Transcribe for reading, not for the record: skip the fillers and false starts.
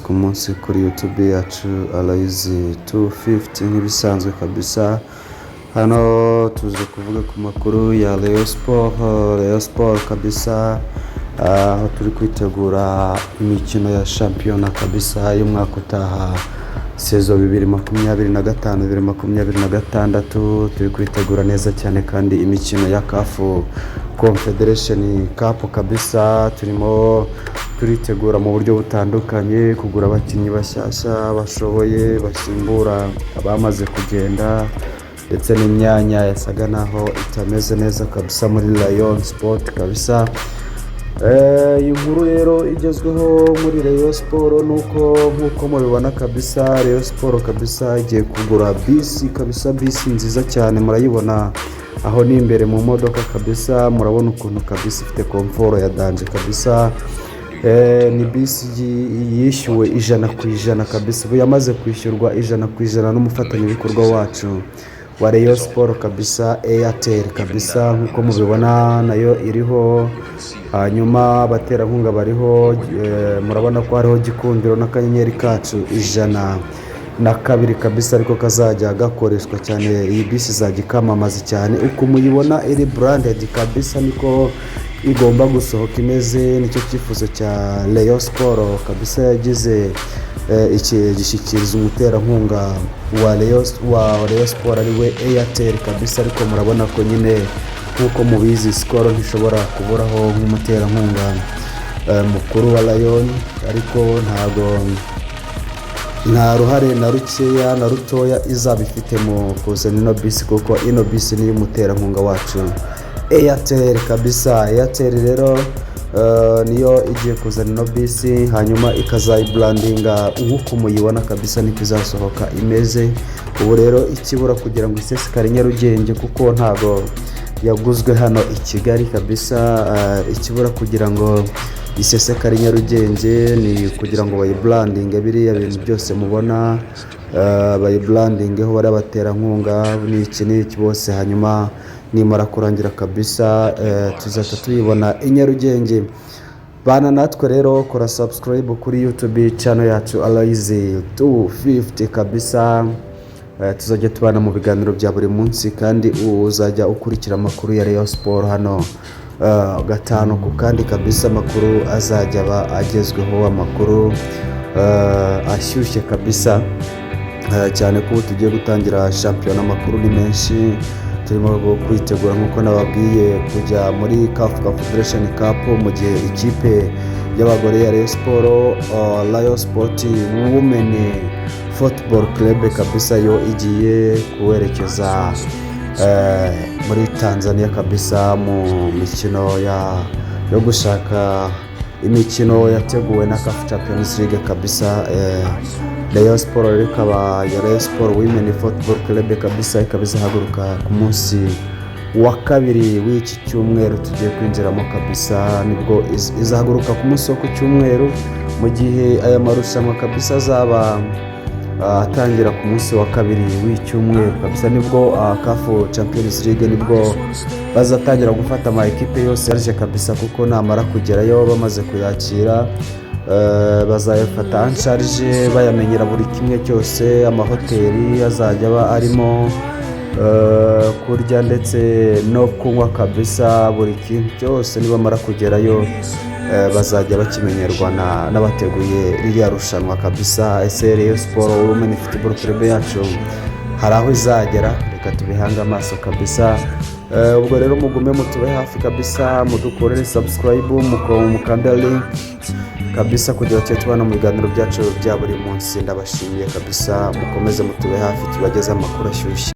ku munsi kuri YouTube yacu Aloys 250. Nk'ibisanzwe kabisa, hano tuje kuvuga ku makuru ya Rayon Sport. Rayon Sport kabisa, aho turi kwitegura imikino ya shampiyona kabisa y'umwaka utaha, saison 2025 2026. Turi kwitegura neza cyane kandi imikino ya CAF Confederation Cup kabisa. Turimo turitegura mu buryo butandukanye, kugura abakinnyi bashyashya bashoboye basimbura abamaze kugenda, ndetse n'imyanya yasaga naho itameze neza kabisa muri Rayon Sport kabisa. Iyi nkuru rero igezweho muri Rayon Sport ni uko, nk'uko mubibona kabisa, Rayon Sport kabisa igiye kugura bisi kabisa, bisi nziza cyane. Murayibona aho ni imbere mu modoka kabisa. Murabona ukuntu kabisa ifite comfort ya danger kabisa. Ni bisi yishyuwe 100% kabisa. Ubu yamaze kwishyurwa 100% n'umufatanyabikorwa wacu wa Rayon Sport kabisa, Airtel kabisa. Nk'uko mubibona nayo iriho, hanyuma abaterankunga bariho. Murabona ko hariho Gikundiro n'akanyenyeri kacu 102 kabisa, ariko kazajya gakoreshwa cyane. Iyi bisi izajya ikamamaza cyane. Uko muyibona iri branded kabisa, niko igomba gusohoka imeze. Nicyo cyifuzo cya Rayon Sport kabisa yagize, iki gishyikiriza umuterankunga wa Rayon Sport, ariwe Airtel kabisa. Ariko murabona ko nyine, nk'uko mubizi, Skol ntishobora kuburaho nk'umuterankunga mukuru wa Rayon, ariko ntago nta ruhare na rukeya na rutoya izaba ifite mu kuzana ino bisi, kuko ino bisi niyo umuterankunga wacu Airtel kabisa. Airtel rero niyo igiye kuzana ino bisi, hanyuma ikazayibrandinga nk'uko muyibona kabisa, niko izasohoka imeze. Ubu rero ikibura kugira ngo isesekare Nyarugenge, kuko ntago yaguzwe hano i Kigali kabisa, ikibura kugira ngo isesekare Nyarugenge ni kugira ngo bayibrandinge. Biriya bintu byose mubona bayibrandingeho, bariya baterankunga n'iki n'iki bose. Hanyuma nimara kurangira kabisa, tuzahita tuyibona i Nyarugenge. Bana natwe rero, kora subscribe kuri YouTube channel yacu Aloys 250 kabisa. Tuzajya tubana mu biganiro bya buri munsi, kandi uzajya ukurikira amakuru ya Rayon Sport hano gatanu ku kandi kabisa. Amakuru azajya aba agezweho, amakuru ashyushye kabisa, cyane ko ubu tugiye gutangira shampiyona. Amakuru ni menshi, turimo kwitegura nk'uko nababwiye kujya muri CAF Confederation Cup, mu gihe ikipe y'abagore ya Rayon Sport, Rayon Sport Women Football Club kabisa, yo igiye kuwerekeza muri Tanzania kabisa, mu mikino yo gushaka imikino yateguwe na CAF Champions League kabisa. Rayon Sport rero ikaba ya Rayon Sport Women Football Club kabisa, ikaba izahaguruka ku munsi wa kabiri w'iki cyumweru tugiye kwinjiramo kabisa. Nibwo izahaguruka ku munsi wo ku cyumweru, mu gihe aya marushanwa kabisa azaba atangira ku munsi wa kabiri w'icyumweru kabisa. Nibwo CAF Champions League, nibwo bazatangira gufata ama ekipe yose yaje kabisa, kuko namara kugerayo bamaze kuyakira, bazayafata en charge, bayamenyera buri kimwe cyose, amahoteli azajya aba arimo, kurya ndetse no kunywa kabisa. Buri kintu cyose nibamara kugerayo, bazajya bakimenyerwa n'abateguye ririya rushanwa kabisa. Ese Rayon Sport Women Football Club yacu hari aho izagera? Reka tubihange amaso kabisa. Ubwo rero mugume mutube hafi kabisa, mudukorere subscribe, mukande like kabisa, kugira ngo tujye tubana mu biganiro byacu bya buri munsi. Ndabashimiye kabisa, mukomeze mutube hafi, tubageze amakuru ashyushye.